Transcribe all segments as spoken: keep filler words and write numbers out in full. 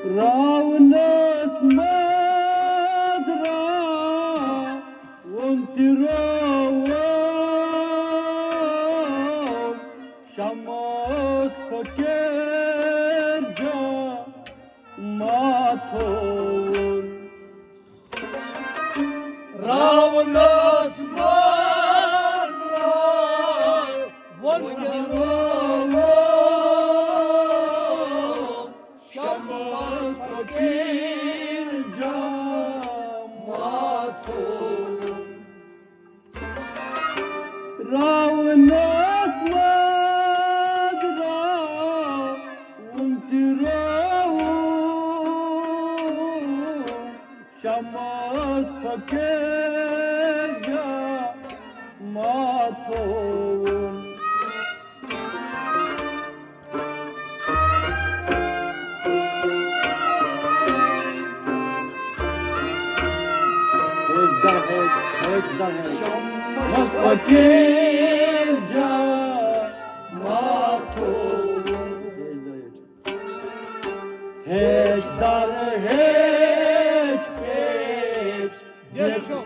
راونس منٛز راوُن تہِ روو، شمس فقیٖر جان ماتھووُن۔ راونس منٛز راوُن تہِ روو، شمس فقیٖر جان ماتھووُن۔ راونس منٛز راوُن تہِ روو، شمس فقیٖر جان ماتھووُن۔ ہیچ در ہیچ، ہیچ در ہیچ۔ شمس فقیٖر جان ماتھووُن۔ ہیچ در ہیچ۔ ہیچ در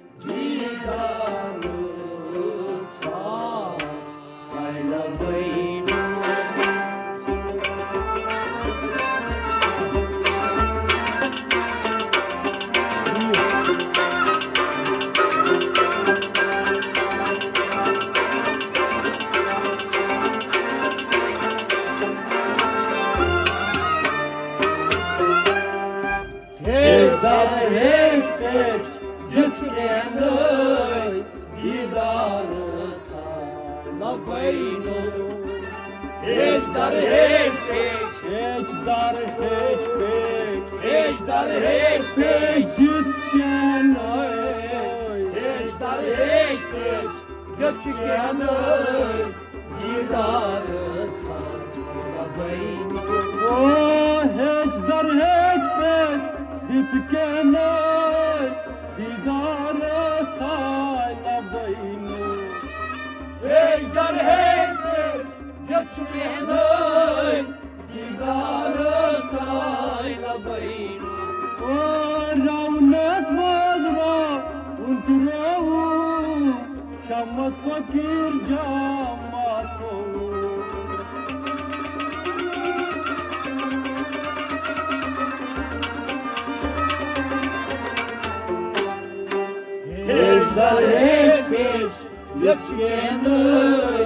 ہیچ پیچ، ہیچ در ہیچ پیچ، دِژ کینہہ۔ دیدار ژھانڈ لبیک۔ ہیچ در ہیچ پیچ، دِژ کینہہ۔ دیدار ژھانڈ لبیک۔ ہیچ در ہیچ پیچ۔ ہیچ در ہیچ پیچ۔ ہیچ در ہیچ پیچ۔ دِژ کینہہ۔ ہیچ در ہیچ پیچ۔ دِژ کینہہ۔ دیدار ژھانڈ لبیک۔ او ہیچ در ہیچ پیچ، دِژ کینہہ۔ دیدار ژھانڈ لبیک۔ ہیچ در ہیچ پیچ، دِژ کینہہ۔ دیدار ژھانڈ لبیک۔ او راونس منٛز راوُن تہِ روو، شمس فقیٖر جان ماتھووُن۔ ہیچ در ہیچ پیچ، دِژ کینہہ۔